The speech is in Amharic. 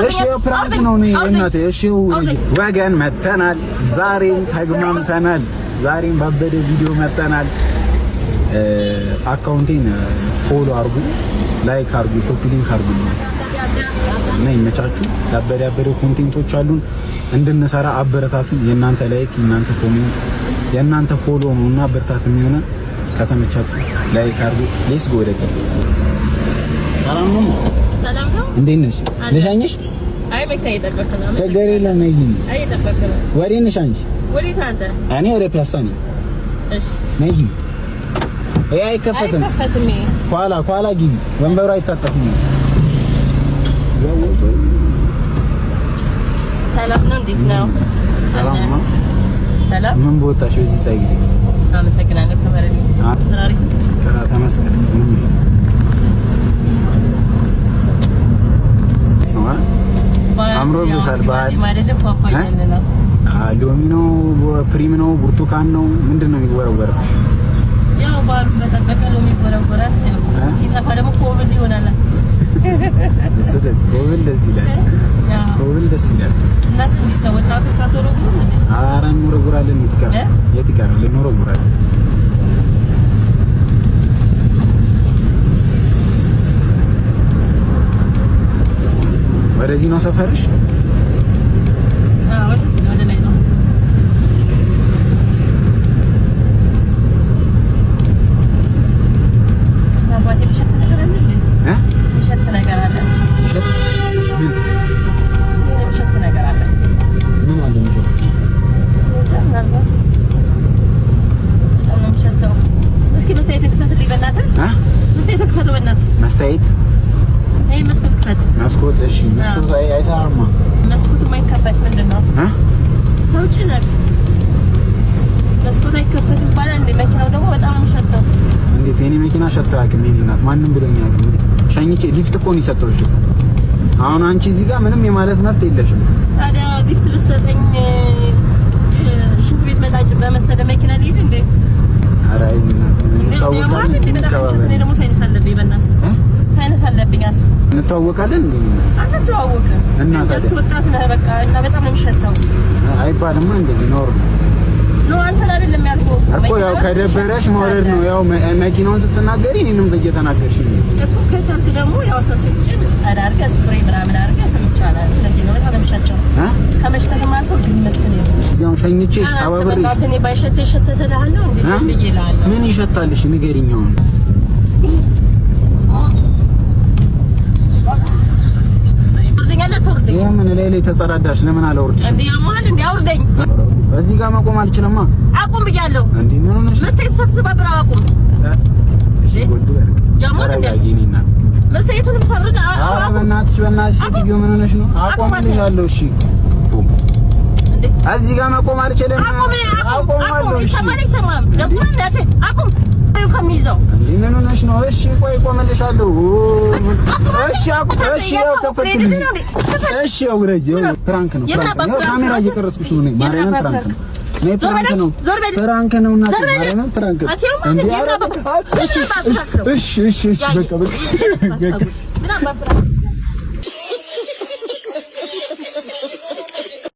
እሺ prank ነው እናቴ። እሺ ወገን መተናል። ዛሬም ተግማምተናል። ዛሬም ባበደ ቪዲዮ መተናል። account ኤን follow አርጉ፣ like አርጉ፣ copy link አርጉ እና ይመቻችሁ። ያበደ ያበደ content ኦች አሉን እንድንሰራ አበረታቱን። የእናንተ like፣ የእናንተ comment፣ የእናንተ follow ነው እና ብርታት የሚሆነን። ከተመቻችሁ like አርጉ። Let's go ወደ ሰላም ነው። ሰላም ነው። እንዴት ነሽ? ልሸኝሽ? አይ መኪና እየጠበቅክ ነው። ችግር የለም። ነይ። አይ እየጠበቅክ ነው። ወዴት ነሽ አንቺ? ወዴት አንተ? እኔ ወደ ፒያሳ ነኝ። እሺ ነይ ግቢ። ይሄ አይከፈትም። አይከፈትም። ይሄ ኋላ ኋላ ግቢ። ወንበሩ አይታጠፍም። ሰላም ነው። እንዴት ነው? ሰላም ነው። ሰላም። ምን በወጣሽ በዚህ ፀሐይ ጊዜ? አመሰግናለሁ። ክበረልኝ። ስራ አሪፍ ነው። ስራ ተመስገን። ምንም አምሮብሻል። በዓል አይደለም ፏፏ እያለ ነው። ሎሚ ነው፣ ፕሪም ነው፣ ብርቱካን ነው፣ ምንድን ነው የሚወረወርብሽ? ያው በዓሉን በጠበቀ ሎሚ ይወረወራል። ሲጠፋ ደግሞ ኮብል ይሆናል። እሱ ደስ ኮብል ደስ ይላል። ኮብል ደስ ይላል። እናንተ እንዴት ነው ወጣቶች አትወረውሩም እንዴ? ኧረ እንወረውራለን። የት ይቀራል? የት ይቀራል? እንወረውራለን። ወደዚህ ነው ሰፈርሽ? አዎ ወደዚህ ነው፣ ወደ ላይ ነው። ይቅርታ አባቴ፣ የሚሸት ነገር አለ እንዴ? እ የሚሸት ነገር አለ። ምን የሚሸት ነገር አለ? ምን አለ የሚሸት? እንጃ፣ ምናልባት በጣም ነው የሚሸተው። እስኪ መስታየት ክፈትልኝ በእናትህ። እ መስታየት ክፈተው በእናትህ። መስታየት ይሄ መስኮት ክፈት። መስኮት? እሺ መስኮት አይሰራማ። መስኮቱ የማይከፈት ምንድን ነው? እ ሰው ጭነት መስኮት አይከፈትም ይባላል እንዴ? መኪናው ደግሞ በጣም ነው የሚሸተው። እንዴት የኔ መኪና ሸቶ አያውቅም። የኔ እናት ማንም ብሎኝ አያውቅም። ሸኝቼ ሊፍት እኮ ነው የሰጠሁሽ እኮ። አሁን አንቺ እዚህ ጋር ምንም የማለት መብት የለሽም። ታዲያ ጊፍት ብትሰጠኝ ሽንት ቤት መጣጭ በመሰለ መኪና ልሂድ እንዴ? ኧረ አይ እናት እንተዋወቃለን። እንዴ በጣም የሚሸት። እኔ ደግሞ sinus አለብኝ በእናትህ፣ sinus አለብኝ። አስብ። እንተዋወቃለን እንዴ? አንተዋወቅም እና ታዲያ? Just ወጣት ነህ በቃ እና በጣም ነው የሚሸተው። አይባልማ እንደዚህ ኖር ነው No አንተን አይደለም ያልኩህ እኮ። ያው ከደበረሽ መውረድ ነው። ያው መኪናውን ስትናገሪ እኔንም እየተናገርሽ ነው እኮ። ከቻልክ ደግሞ ያው ሰው ስትጭን ጸዳ አድርገህ spray ምናምን አድርገህ ሰው ይቻላል። ስለዚህ ነው በጣም ነው የሚሸተው። እ ከመሽተትም አልፎ ግምት ነው። እዚያው ሸኝቼሽ ተባብሬሽ በእናትህ እኔ ባይሸት የሸተተ እልሃለሁ እንዴ ብዬ እልሃለሁ። ምን ይሸታልሽ? ንገሪኝ አሁን። ትወርደኛለህ? አታወርደኝም? ይሄ ምን ላይ ላይ ተጸዳዳሽ? ለምን አላወርድሽም? እንዴ ያማል እንዴ? አውርደኝ። እዚህ ጋር መቆም አልችልማ። አቁም ብያለሁ። እንዴ ምን ሆነሽ? መስታየት ሰብስባ አቁም። እሺ ጎልዱ በርቅ ያማል እንዴ? ተረጋጊ የእኔ እናት። መስታየቱንም ሰብርና ኧረ በእናትሽ በእናትሽ ሴትዮ ምን ሆነሽ ነው? አቆምልሻለሁ። እሺ እንዴ እዚህ ጋር መቆም አልችልም። አቁም አቁም አቁም። እሺ ይሰማል አይሰማም? ደግሞ እናትህ አቁም ከሚይዘው እንዴ ምን ሆነሽ ነው? እሺ ቆይ ቆምልሻለሁ። እሺ አቁም። እሺ ያው ከፈትኩልሽ። እሺ ያው ውረጅ። ያው prank ነው prank ነው። ካሜራ እየቀረጽኩሽ ነው። ማርያምን prank ነው። ነይ prank ነው። Prank ነው እናቴ ማርያምን prank ነው። እንዴ ኧረ እሺ እሺ እሺ እሺ በቃ በቃ።